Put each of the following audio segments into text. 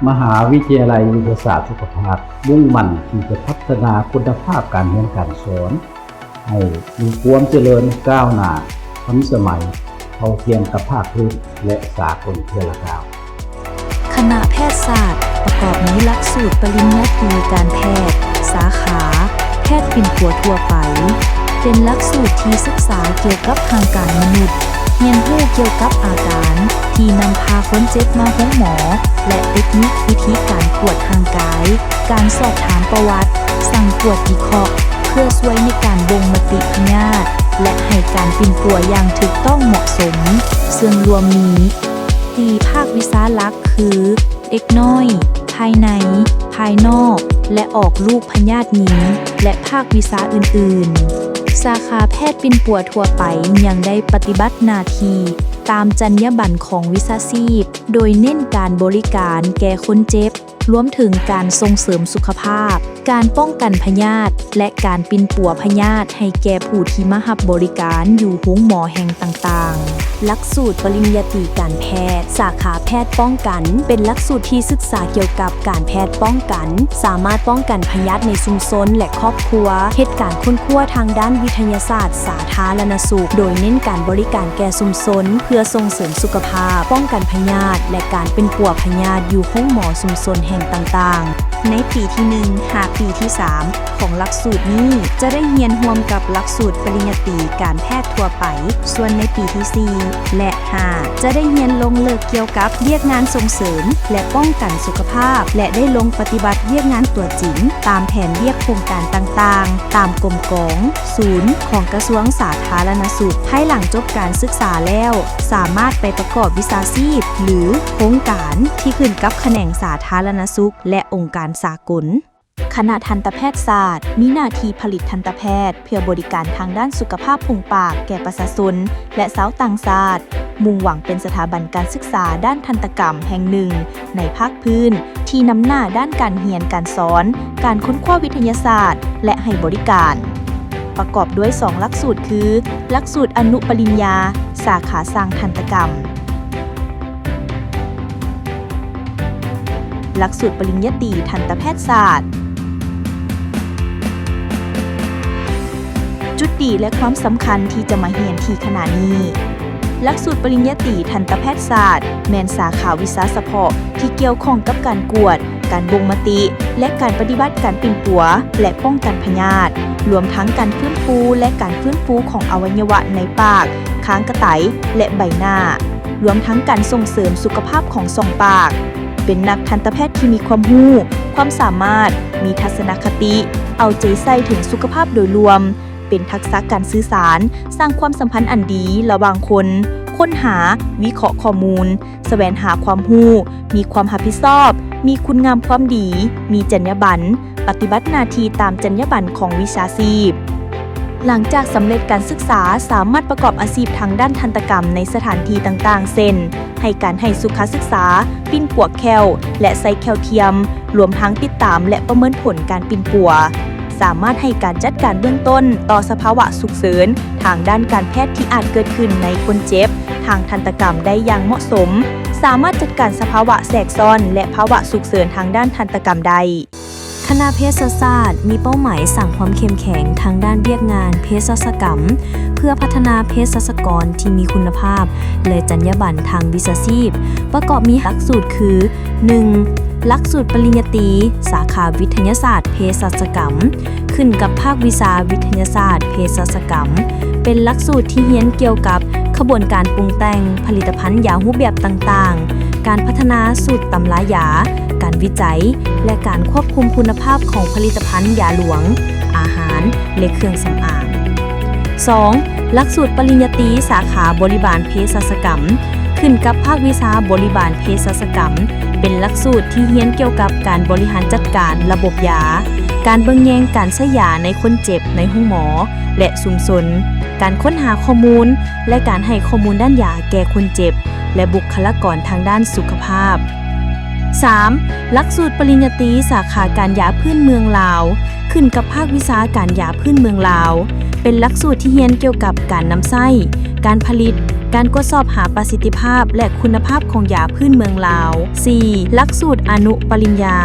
ມະຫາວິທະຍາໄລວິທະຍາສາດສຸຂະພາບ ມຸ່ງໝັ້ນທີ່ຈະພັດທະນາຄຸນນະພາບການຮຽນການສອນ ໃຫ້ມີຄວາມຈະເລີນກ້າວໜ້າ, ທັນສະໄໝ, ເທົ່າທຽມກັບພາກພື້ນ ແລະ ສາກົນເທື່ອລະກ້າວ. ຄະນະແພດສາດ ປະກອບມີຫຼັກສູດປະລິນຍາຕີການແພດ ສາຂາແພດປິ່ນປົວທົ່ວໄປ, ເປັນຫຼັກສູດທີ່ສຶກສາກ່ຽວກັບຮ່າງກາຍມະນຸດ, ຮຽນຮູ້ກ່ຽວກັບອາການທີ່ນຳພາຄົນເຈັບມາໂຮງໝໍ ແລະ ເຕັກນິກວິທີການກວດຮ່າງກາຍ, ການສອບຖາມປະຫວັດ, ສັງກວດວິເຄາະ ເພື່ອຊ່ວຍໃນການບົ່ງມະຕິພະຍາດ ແລະ ໃຫ້ການປິ່ນປົວຢ່າງຖືກຕ້ອງເໝາະສົມ, ເຊິ່ງລວມມີ ສີ່ພາກວິຊາຫຼັກຄື ເດັກນ້ອຍ, ພາຍໃນ, ພາຍນອກ ແລະ ອອກລູກພະຍາດຍິງ ແລະ ພາກວິຊາອື່ນໆ. ສາຂາແພດປິ່ນປົວທົ່ວໄປຍັງໄດ້ປະຕິບັດໜ້າທີ່ຕາມຈັນຍາບັນຂອງວິຊາຊີບ, ໂດຍເນັ້ນການບໍລິການແກ່ຄົນເຈັບ, ລວມເຖິງການສົ່ງເສີມສຸຂະພາບ, ການປ້ອງກັນພະຍາດ ແລະ ການປິ່ນປົວພະຍາດໃຫ້ແກ່ຜູ້ທີ່ມາຮັບບໍລິການຢູ່ໂຮງໝໍແຫ່ງຕ່າງໆ. ຫຼັກສູດປະລິນຍາຕີການແພດ ສາຂາແພດປ້ອງກັນ ເປັນຫຼັກສູດທີ່ສຶກສາກ່ຽວກັບການແພດປ້ອງກັນ, ສາມາດປ້ອງກັນພະຍາດໃນຊຸມຊົນ ແລະ ຄອບຄົວ, ເຮັດການຄົ້ນຄວ້າທາງດ້ານວິທະຍາສາດສາທາລະນະສຸກ ໂດຍເນັ້ນການບໍລິການແກ່ຊຸມຊົນ ເພື່ອສົ່ງເສີມສຸຂະພາບ, ປ້ອງກັນພະຍາດ ແລະ ການປິ່ນປົວພະຍາດຢູ່ໂຮງໝໍຊຸມຊົນແຫ່ງຕ່າງໆ. ໃນປີທີໜຶ່ງ ຫາປີທີສາມ ຂອງຫຼັກສູດນີ້ ຈະໄດ້ຮຽນຮ່ວມກັບຫຼັກສູດປະລິນຍາຕີການແພດທົ່ວໄປ, ສ່ວນໃນປີທີສີ່ ແລະ ຫ້າ ຈະໄດ້ຮຽນລົງເລິກກ່ຽວກັບວຽກງານສົ່ງເສີມ ແລະ ປ້ອງກັນສຸຂະພາບ ແລະ ໄດ້ລົງປະຕິບັດວຽກງານຕົວຈິງ ຕາມແຜນວຽກໂຄງການຕ່າງໆ ຕາມກົມກອງ, ສູນ ຂອງກະຊວງສາທາລະນະສຸກ. ພາຍຫຼັງຈົບການສຶກສາແລ້ວ, ສາມາດໄປປະກອບວິຊາຊີບ ຫຼື ໂຄງການທີ່ຂຶ້ນກັບຂະແໜງສາທາລະນະສຸກ ແລະ ອົງການສາກົນ. ຄະນະທັນຕະແພດສາດ ມີໜ້າທີ່ຜະລິດທັນຕະແພດເພື່ອບໍລິການທາງດ້ານສຸຂະພາບໂພງປາກແກ່ປະຊາຊົນ ແລະ ຊາວຕ່າງຊາດ, ມຸ່ງຫວັງເປັນສະຖາບັນການສຶກສາດ້ານທັນຕະກຳແຫ່ງໜຶ່ງໃນພາກພື້ນ ທີ່ນຳໜ້າດ້ານການຮຽນການສອນ, ການຄົ້ນຄວ້າວິທະຍາສາດ ແລະ ໃຫ້ບໍລິການ. ປະກອບດ້ວຍສອງຫຼັກສູດຄື ຫຼັກສູດອະນຸປະລິນຍາ ສາຂາຊ່າງທັນຕະກຳ, ຫຼັກສູດປະລິນຍາຕີທັນຕະແພດສາດ. ຈຸດດີ ແລະ ຄວາມສຳຄັນທີ່ຈະມາຮຽນທີ່ຄະນະນີ້. ຫຼັກສູດປະລິນຍາຕີທັນຕະແພດສາດ ແມ່ນສາຂາວິຊາສະເພາະທີ່ກ່ຽວຂ້ອງກັບການກວດ, ການບົ່ງມະຕິ ແລະ ການປະຕິບັດການປິ່ນປົວ ແລະ ປ້ອງກັນພະຍາດ, ລວມທັງການຟື້ນຟູ ແລະ ການຟື້ນຟູຂອງອະໄວຍະວະໃນປາກ, ຄາງກະໄຕ ແລະ ໃບໜ້າ, ລວມທັງການສົ່ງເສີມສຸຂະພາບຂອງຊ່ອງປາກ. ເປັນນັກທັນຕະແພດທີ່ມີຄວາມຮູ້, ຄວາມສາມາດ, ມີທັດສະນະຄະຕິ, ເອົາໃຈໃສ່ເຖິງສຸຂະພາບໂດຍລວມ, ເປັນທັກສະການສື່ສານ, ສ້າງຄວາມສຳພັນອັນດີລະຫວ່າງຄົນ, ຄົ້ນຫາ, ວິເຄາະຂໍ້ມູນ, ສະແຫວງຫາຄວາມຮູ້, ມີຄວາມຮັບຜິດຊອບ, ມີຄຸນງາມຄວາມດີ, ມີຈັນຍາບັນ, ປະຕິບັດໜ້າທີ່ຕາມຈັນຍາບັນຂອງວິຊາຊີບ. ຫຼັງຈາກສຳເລັດການສຶກສາ, ສາມາດປະກອບອາຊີບທາງດ້ານທັນຕະກຳໃນສະຖານທີ່ຕ່າງໆ ເຊັ່ນ ໃຫ້ການໃຫ້ສຸຂະສຶກສາ, ປິ່ນປົວແຂ້ວ ແລະ ໃສ່ແຂ້ວທຽມ, ລວມທັງຕິດຕາມ ແລະ ປະເມີນຜົນການປິ່ນປົວ. ສາມາດໃຫ້ການຈັດການເບື້ອງຕົ້ນຕໍ່ສະພາວະສຸກເສີນທາງດ້ານການແພດທີ່ອາດເກີດຂຶ້ນໃນຄົນເຈັບທາງທັນຕະກຳໄດ້ຢ່າງເໝາະສົມ, ສາມາດຈັດການສະພາວະແຊກຊ້ອນ ແລະ ພາວະສຸກເສີນທາງດ້ານທັນຕະກຳໄດ້. ຄະນະເພສັດສາດມີເປົ້າໝາຍສ້າງຄວາມເຂັ້ມແຂງທາງດ້ານວຽກງານເພສັດສະກຳ ເພື່ອພັດທະນາເພສັດສະກອນທີ່ມີຄຸນນະພາບ ແລະ ຈັນຍາບັນທາງວິຊາຊີບ, ປະກອບມີຫຼັກສູດຄື ໜຶ່ງ ຫຼັກສູດປະລິນຍາຕີ ສາຂາວິທະຍາສາດເພສັດສະກຳ ຂຶ້ນກັບພາກວິຊາວິທະຍາສາດເພສັດສະກຳ, ເປັນຫຼັກສູດທີ່ຮຽນກ່ຽວກັບຂະບວນການປຸງແຕ່ງຜະລິດຕະພັນຢາຮູບແບບຕ່າງໆ, ການພັດທະນາສູດຕຳລາຢາ, ການວິໄຈ ແລະ ການຄວບຄຸມຄຸນນະພາບຂອງຜະລິດຕະພັນຢາຫຼວງ, ອາຫານ ແລະ ເຄື່ອງສຳອາງ. ສອງ ຫຼັກສູດປະລິນຍາຕີສາຂາບໍລິບານເພສັດສະກຳ ຂຶ້ນກັບພາກວິຊາບໍລິບານເພສັດສະກຳ, ເປັນຫຼັກສູດທີ່ຮຽນກ່ຽວກັບການບໍລິຫານຈັດການລະບົບຢາ, ການເບິ່ງແຍງການໃຊ້ຢາໃນຄົນເຈັບໃນໂຮງໝໍ ແລະ ຊຸມຊົນ, ການຄົ້ນຫາຂໍ້ມູນ ແລະ ການໃຫ້ຂໍ້ມູນດ້ານຢາແກ່ຄົນເຈັບ ແລະ ບຸກຄະລາກອນທາງດ້ານສຸຂະພາບ. ສາມ ຫຼັກສູດປະລິນຍາຕີສາຂາການຢາພື້ນເມືອງລາວ ຂຶ້ນກັບພາກວິຊາການຢາພື້ນເມືອງລາວ, ປັນຫຼັກສູດທີ່ຮຽນກ່ຽວກັບການນຳໃຊ້, ການຜະລິດ, ການກວດສອບຫາປະສິດທິພາບ ແລະ ຄຸນນະພາບຂອງຢາພື້ນເມືອງລາວ. ສີ່, ຫຼັກສູດອະນຸປະລິນຍາ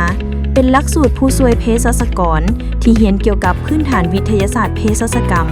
ເປັນຫຼັກສູດຜູ້ຊ່ວຍເພສັດຊະກອນ ທີ່ຮຽນກ່ຽວກັບພື້ນຖານວິທະຍາສາດເພສັດຊະກຳ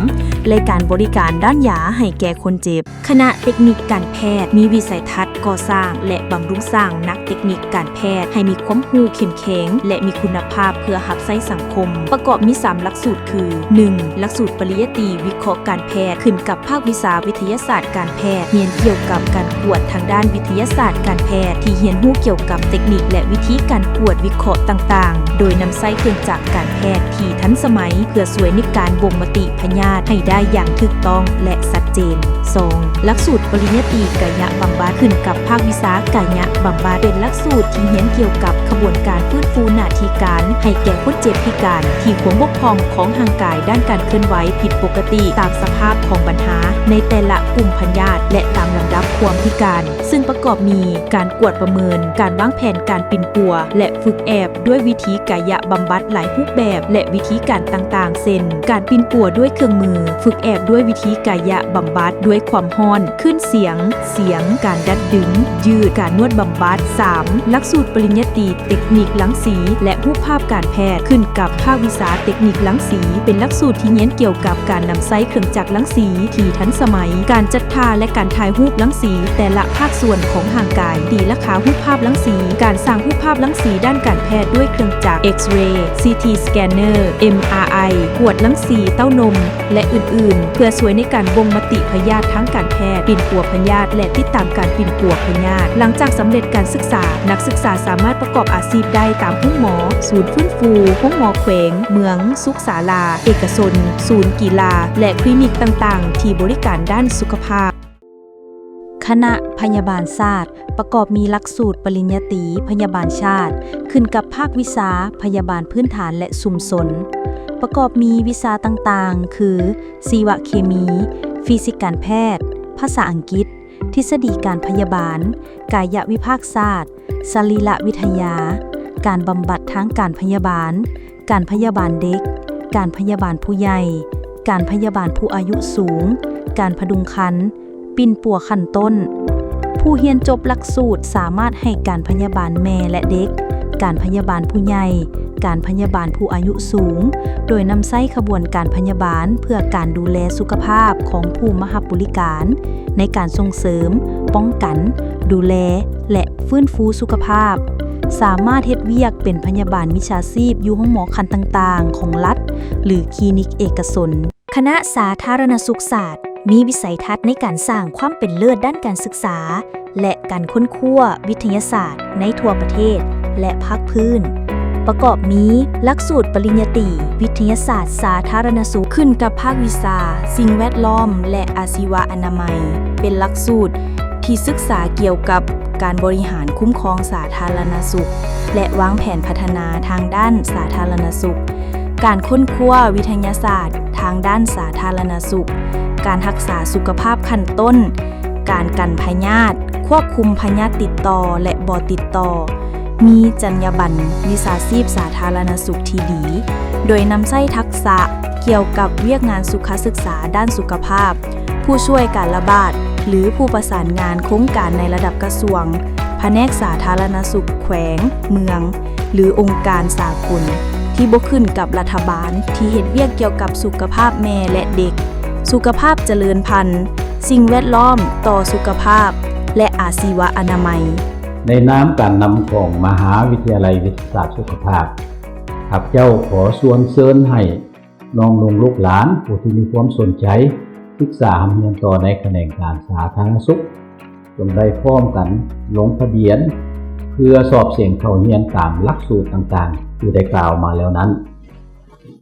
ແລະ ການບໍລິການດ້ານຢາໃຫ້ແກ່ຄົນເຈັບ. ຄະນະເຕັກນິກການແພດມີວິໄສທັດກໍ່ສ້າງ ແລະ ບຳລຸງສ້າງນັກເຕັກນິກການແພດໃຫ້ມີຄວາມຮູ້ເຂັ້ມແຂງ ແລະ ມີຄຸນນະພາບເພື່ອຮັບໃຊ້ສັງຄົມ. ປະກອບມີສາມຫຼັກສູດຄື ໜຶ່ງ, ຫຼັກສູດປະລິຍະຕີວິເຄາະການແພດ ຂຶ້ນກັບພາກວິຊາວິທະຍາສາດການແພດ, ຮຽນກ່ຽວກັບການກວດທາງດ້ານວິທະຍາສາດການແພດ ທີ່ຮຽນຮູ້ກ່ຽວກັບເຕັກນິກ ແລະ ວິທີການກວດວິເຄາະຕ່າງໆ ໂດຍນຳໃຊ້ເຄື່ອງຈັກການແພດທີ່ທັນສະໄໝ ເພື່ອຊ່ວຍໃນການບົ່ງມະຕິ ພະຍາດໃຫ້ໄດ້ຢ່າງຖືກຕ້ອງ ແລະ ຊັດເຈນ. ສອງ, ຫຼັກສູດປະລິນຍະຕີກາຍະບຳບັດ ຂຶ້ນກັບພາກວິຊາກາຍະບຳບັດ ເປັນຫຼັກສູດທີ່ຮຽນກ່ຽວກັບຂະບວນການຟື້ນຟູໜ້າທີ່ການໃຫ້ແກ່ຄົນເຈັບພິການ ທີ່ຄວາມບົກຜ່ອງຂອງຮ່າງກາຍດ້ານການເຄື່ອນໄຫວຜິດປົກກະຕິ ຕາມສະພາບຂອງບັນຫາໃນແຕ່ລະກຸ່ມພະຍາດ ແລະ ຕາມລຳດັບຄວາມພິການ. ຊຶ່ງປະກອບມີການກວດປະເມີນ, ການວາງແຜນການປິ່ນປົວ ແລະ ຝຶກແອບດ້ວຍວິທີກາຍະບຳບັດຫຼາຍຮູບແບບ ແລະ ວິທີການຕ່າງໆ ເຊັ່ນ ການປິ່ນປົວດ້ວຍເຄື່ອງມື, ຝຶກແອບດ້ວຍວິທີກາຍະບຳບັດດ້ວຍຄວາມຮ້ອນ, ຄື້ນສຽງ, ສຽງ, ການດັດດຶງ, ຢືດ, ການນວດບຳບັດ. ສາມ, ຫຼັກສູດປະລິນຍາຕີ ເຕັກນິກລັງສີ ແລະ ຮູບພາບການແພດ ຂຶ້ນກັບພາກວິຊາເຕັກນິກລັງສີ ເປັນຫຼັກສູດທີ່ຮຽນກ່ຽວກັບການນຳໃຊ້ເຄື່ອງຈັກລັງສີທີ່ທັນສະໄໝ, ການຈັດທ່າ ແລະ ການຖ່າຍຮູບລັງສີແຕ່ລະພາກສ່ວນຂອງຮ່າງກາຍ, ຕີລາຄາຮູບພາບລັງສີ, ການສ້າງຮູບພາບລັງສີດ້ານການແພດດ້ວຍເຄື່ອງຈັກ X-ray, CT scanner, MRI, ກວດລັງສີເຕົ້ານົມ ແລະ ອື່ນໆ ເພື່ອຊ່ວຍໃນການບົ່ງມະຕິພະຍາດທາງການແພດ, ປິ່ນປົວພະຍາດ ແລະ ຕິດຕາມການປິ່ນປົວພະຍາດ. ຫຼັງຈາກສຳເລັດການສຶກສາ, ນັກສຶກສາສາມາດປະກອບອາຊີບໄດ້ຕາມໂຮງໝໍ, ສູນຟື້ນຟູ, ໂຮງໝໍແຂວງ, ເມືອງ, ສຸກສາລາ, ເອກະຊົນ, ສູນກິລາ ແລະ ຄລີນິກຕ່າງໆ ທີ່ບໍລິການດ້ານສຸຂະພາບ. ຄະນະພະຍາບານສາດ ປະກອບມີຫຼັກສູດປະລິນຍາຕີພະຍາບານສາດ ຂຶ້ນກັບພາກວິຊາພະຍາບານພື້ນຖານ ແລະ ຊຸມຊົນ. ປະກອບມີວິຊາຕ່າງໆ ຄື ຊີວະເຄມີ, ຟີຊິກການແພດ, ພາສາອັງກິດ, ທິດສະດີການພະຍາບານ, ກາຍະວິພາກສາດ, ສະລີລະວິທະຍາ, ການບຳບັດທາງການພະຍາບານ, ການພະຍາບານເດັກ, ການພະຍາບານຜູ້ໃຫຍ່, ການພະຍາບານຜູ້ອາຍຸສູງ, ການພະດຸງຄັນ, ປິ່ນປົວຂັ້ນຕົ້ນ. ຜູ້ຮຽນຈົບຫຼັກສູດສາມາດໃຫ້ການພະຍາບານແມ່ ແລະ ເດັກ, ການພະຍາບານຜູ້ໃຫຍ່, ການພະຍາບານຜູ້ອາຍຸສູງ, ໂດຍນຳໃຊ້ຂະບວນການພະຍາບານເພື່ອການດູແລສຸຂະພາບຂອງຜູ້ມາຮັບບໍລິການ ໃນການສົ່ງເສີມ, ປ້ອງກັນ, ດູແລ ແລະ ຟື້ນຟູສຸຂະພາບ. ສາມາດເຮັດວຽກເປັນພະຍາບານວິຊາຊີບຢູ່ໂຮງໝໍຂັ້ນຕ່າງໆຂອງລັດ ຫຼື ຄລີນິກເອກະຊົນ. ຄະນະສາທາລະນະສຸກສາດ ມີວິໄສທັດໃນການສ້າງຄວາມເປັນເລີດດ້ານການສຶກສາ ແລະ ການຄົ້ນຄວ້າວິທະຍາສາດໃນທົ່ວປະເທດ ແລະ ພາກພື້ນ. ປະກອບມີຫຼັກສູດປະລິນຍາຕີວິທະຍາສາດສາທາລະນະສຸກ ຂຶ້ນກັບພາກວິຊາສິ່ງແວດລ້ອມ ແລະ ອາຊີວະອະນາໄມ ເປັນຫຼັກສູດທີ່ສຶກສາກ່ຽວກັບການບໍລິຫານຄຸ້ມຄອງສາທາລະນະສຸກ ແລະ ວາງແຜນພັດທະນາທາງດ້ານສາທາລະນະສຸກ, ການຄົ້ນຄວ້າວິທະຍາສາດທາງດ້ານສາທາລະນະສຸກ, ການຮັກສາສຸຂະພາບຂັ້ນຕົ້ນ, ການກັນພະຍາດ, ຄວບຄຸມພະຍາດຕິດຕໍ່ ແລະ ບໍ່ຕິດຕໍ່, ມີຈັນຍາບັນວິຊາຊີບສາທາລະນະສຸກທີ່ດີ, ໂດຍນຳໃຊ້ທັກສະກ່ຽວກັບວຽກງານສຸຂະສຶກສາດ້ານສຸຂະພາບ, ຜູ້ຊ່ວຍການລະບາດ ຫຼື ຜູ້ປະສານງານໂຄງການໃນລະດັບກະຊວງ, ພະແນກສາທາລະນະສຸກແຂວງ, ເມືອງ ຫຼື ອົງການສາກົນທີ່ບໍ່ຂຶ້ນກັບລັດຖະບານ ທີ່ເຮັດວຽກກ່ຽວກັບສຸຂະພາບແມ່ ແລະ ເດັກ, ສຸຂະພາບຈະເລີນພັນ, ສິ່ງແວດລ້ອມຕໍ່ສຸຂະພາບ ແລະ ອາຊີວະອະນາໄມ. ໃນນາມການນຳຂອງມະຫາວິທະຍາໄລວິທະຍາສາດສຸຂະພາບ, ຂ້າພະເຈົ້າຂໍຊວນເຊີນໃຫ້ ນ້ອງໆລູກຫຼານຜູ້ທີ່ມີຄວາມສົນໃຈສຶກສາຮ່ຳຮຽນຕໍ່ໃນຂະແໜງການສາທາລະນະສຸກ ຈົ່ງໄດ້ພ້ອມກັນລົງທະບຽນ ເພື່ອສອບເສັງເຂົ້າຮຽນຕາມຫຼັກສູດຕ່າງໆທີ່ໄດ້ກ່າວມາແລ້ວນັ້ນ.